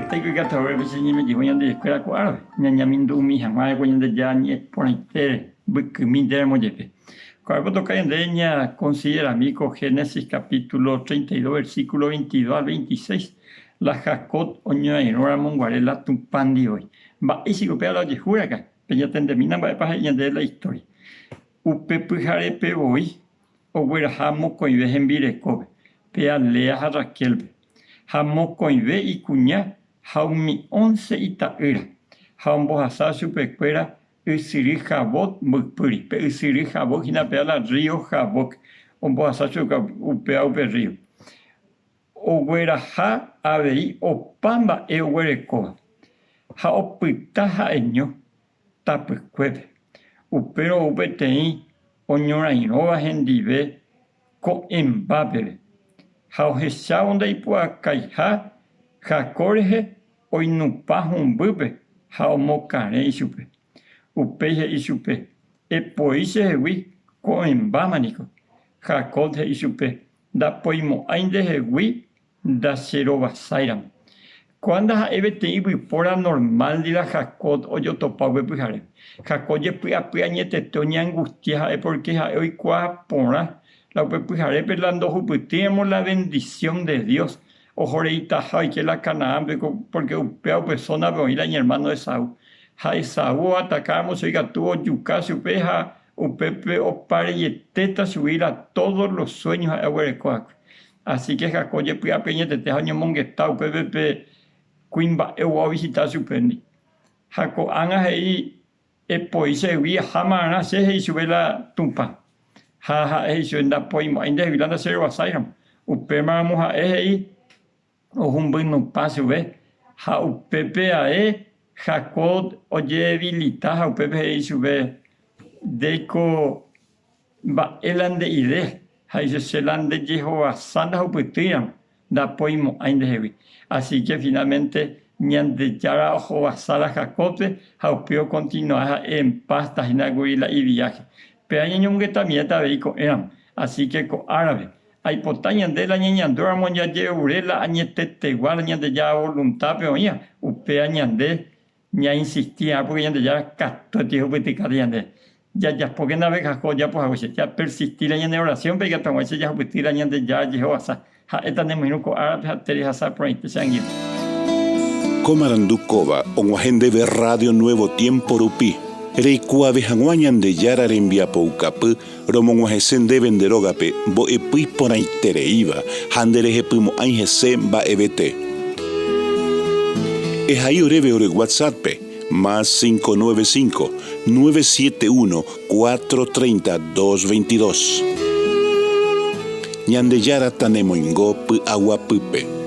Roryete ikatu haguépe che ñeme'ẽvo ñandejekuéra ko árape, ñañamindu'umi hag̃ua ko Ñandejára ñe'ẽ porãitére mbykymi ndéramo jepe. Ko árape otoka ñandéve ñakonsiderami ko Génesis capítulo 32 versículo 22 al 26, la Jacob oñorairõramo guare la Tupã ndivoi. Mba'éichiko upéva la ojehu raka'e? Peñatendemína mba'épa he'i ñandéve la historia. Upe pyharépe voi ogueraha mokõive hembirekópe, péa Lea ha Raquélpe, ha mokõive ikuña ha umi once ita'ýra, ha ombohasa chupekuéra ysyry Jaboc mboypýri. Pe ysyry Jaboc hína péa la rrío Jaboc, ombohasa chupekuéra upéva upe rrío. Ogueraha avei opa mba'e oguerekóva, ha opyta ha'eño tapykuépe. Upérõ ou peteĩ oñorairõva hendive ko'ẽmba peve, ha ohechávo ndaipu'akaiha Jacob rehe oinupã humbýpe ha omokarẽ ichupe. Upéi he'i chupe, Epoi chehegui, ko'ẽmbáma niko. Jacob he'i chupe, Ndapoimo'ãi ndehegui ndacherovasáiramo. Kóa ndaha'éi peteĩ yvypóra normálndi la Jacob ojotopa upe pyharépe. Jacob jepy'apy añetete oñeangustia ha'e pórke ha'e oikuaa porã la upe pyharépe la ndohupytýramo la vendisión de Dios ohoreitaha oike la Canaánpe pórke upéva upe sónape oĩ la iñermáno Esaú. Ha Esaú oatakáramo chupe ikatu ojuka chupe ha upépe opa reietéta chugui la tódo los suéño ha'e oguereko va'ekue. Asíke Jacob ojepy'apy añetete ha oñomongeta upépe pe kuimba'e oúva ovisita chupéndi. Ha ko'ág̃a he'i, Epoi chehegui aháma arã che, he'i chupe la Tupã. Ha ha'e he'i chupe, Ndapoimo'ãi ndehegui la ndacherovasáiramo. Upémaramo ha'e he'i, Ohumbynupã chupe, ha upépe ae Jacob ojedevilita ha upépe he'i chupe, Ndéiko mba'e la nde idea, ha he'i chupe, Che la nde jehovasa ndahupytýiramo, ndapoimo'ãi ndehegui. Así ke finalmente Ñandejára ohovasa la Jacóbpe ha upéi okontinua ha'e en paz ta hína kuri la iviáhe. Péva ñañomongetamiéta avei ko'ẽramo. Así ke ko árape, aipota ñande la ñañandúramo jajerure la añetetegua la Ñandejára voluntápe oĩva, upéva ñande Ñainsisti va'erã pórke Ñandejára katuete ohupytykáta ñandéve. Jajapókena pe Jacob ojapo haguéicha, japersisti la ñane orasiónpe ikatu hag̃uáicha jahupyty la Ñandejára jehovasa. Ha'éta nemoirũ ko árape ha terehasa porãite che angirũ. Ko marandu kóva og̃uahẽ ndéve Radio Nuevo Tiempo rupi. Reikuaave hag̃ua Ñandejára rembiapoukapy romog̃uahẽse ndéve nde rógape mbo'epy iporãitereíva ha nderehepymo'ãi hese mba'evete. Ehai oréve ore WhatsApp-pe, más 595, 971, 430, 222. Ñandejára tanemoingo py'aguapýpe.